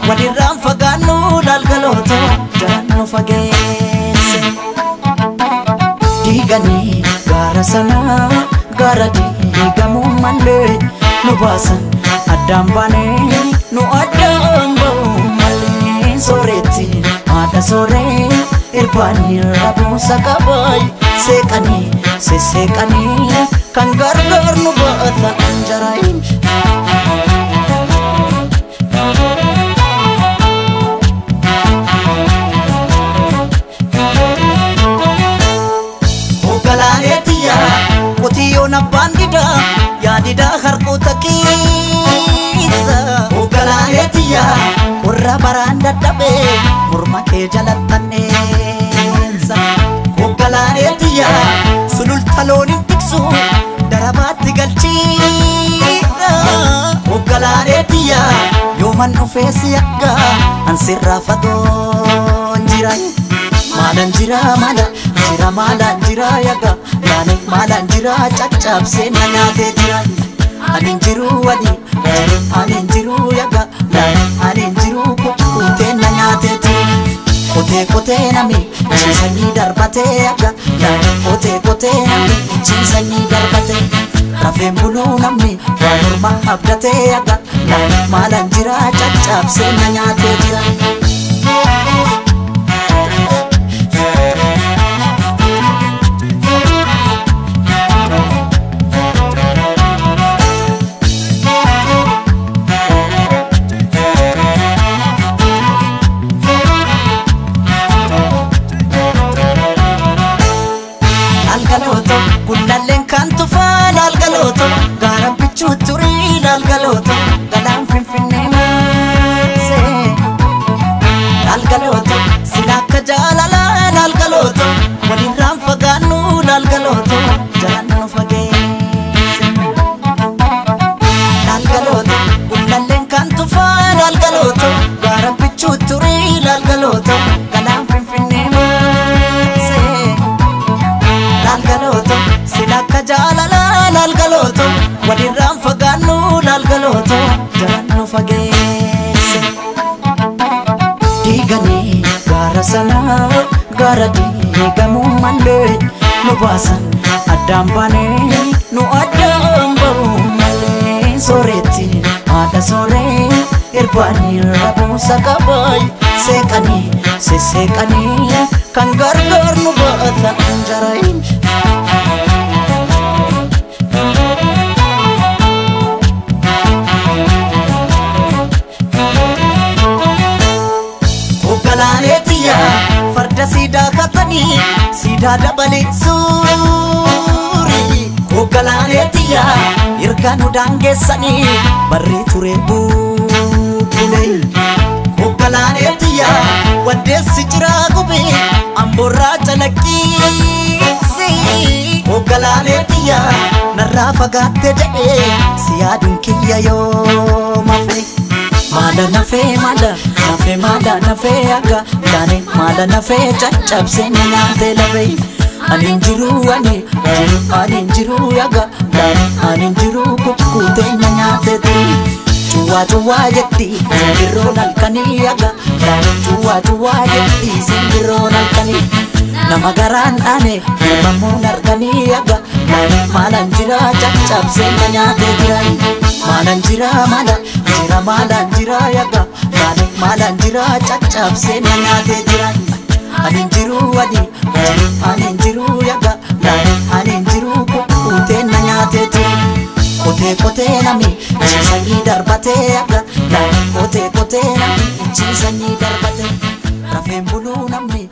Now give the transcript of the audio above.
Walirraan fagaannu laalgalooto jalaan nu fageesse. Diiganii gaara sanaa gaara diigamuu malee nu baasan addaan baanee nu addaan ba'uu malee. Sooretti haadha sooree irbaanii rabuusa qabaay seeqanii sesseeqanii kan gargaar nu baata anjaraayin. Qotiyyoon abbaan didaa yaadidaa harkoota keessa. Ogalaaleetiyyaa qorra baraan dadhabee morma kee jalattanneessa. Ogalaaleetiyyaa sululta looniin tiksu darabaatti galchiidha. Ogalaaleetiyyaa yooman dhufee si akka ansirraa fagoon jira. Maalaan jira maala jira maalaan jira yaga laane maalaan jira caccabsee na nyaatee jira. Ani jiru wali ani jiru yaga laane ani jiru kukkutee na nyaatee jira. Kotee kotee nami ciisanii darbatee yaga laane kotee kotee nami ciisanii darbatee. Rafeen buluu namni waan morma abdatee yaga laane maalaan jira caccabsee na nyaatee jira. Gullalleen kan tufaa laalgalooto gaara bichuu turii laalgalooto galaan finfinnee maasee. Laalgalooto sila akka jaalalaa laalgalooto walirraan fagaannu laalgalooto jalaan nu fageesse. Laalgalooto gullalleen kan tufaa laalgalooto gaara bichuu turii laalgalooto galaan finfinnee maasee. Laalgalooto sila akka jaalalaa laalgalooto walirraan fagaannu laalgalooto jalaan nu fageesse. Diiganii gaara sanaa gaara diigamuu malee nu baasan addaan baanee nu addaan ba'uu malee. Sooretti haadha sooree irbaanii rabuusa qabaay seeqanii sesseeqanii kan gargaar nu baata anjaraayin. Ogalaaleetiyyaa farda siidaa katanii siidaa dabalee suuri. Ogalaaleetiyyaa erga nu daangeessanii barree ture bubbule. Ogalaaleetiyyaa waddeessi jiraa gubee amboorraa calaqqiisi. Ogalaaleetiyyaa narraa fagaatte jedhee si yaaduun kiyya yoo mafe. Maala nafee maala nafee maala nafee akka laane maala nafee caccabsee na nyaatee lafee. Ani jiru ani jiru ani jiru yaga laane ani jiru kukkutee na nyaatee turi. Cuwaa cuwaa jetti simbirroon halkanii yaga laane cuwaa cuwaa jetti simbirroon halkanii. Nama garaan dhaane mormamuun arganii yaga laane maalaan jira caccabsee na nyaatee jira. Maalaan jira maala jira maalaan jira yaga laane maalaan jira caccabsee na nyaatee jira. Ani jiru ani jiru ani jiru yaga laane ani jiru kukkutee na nyaatee jira. Kotee kotee nami ciisanii darbatee yaga laane kotee kotee nami ciisanii darbatee. Rafeen buluu namni.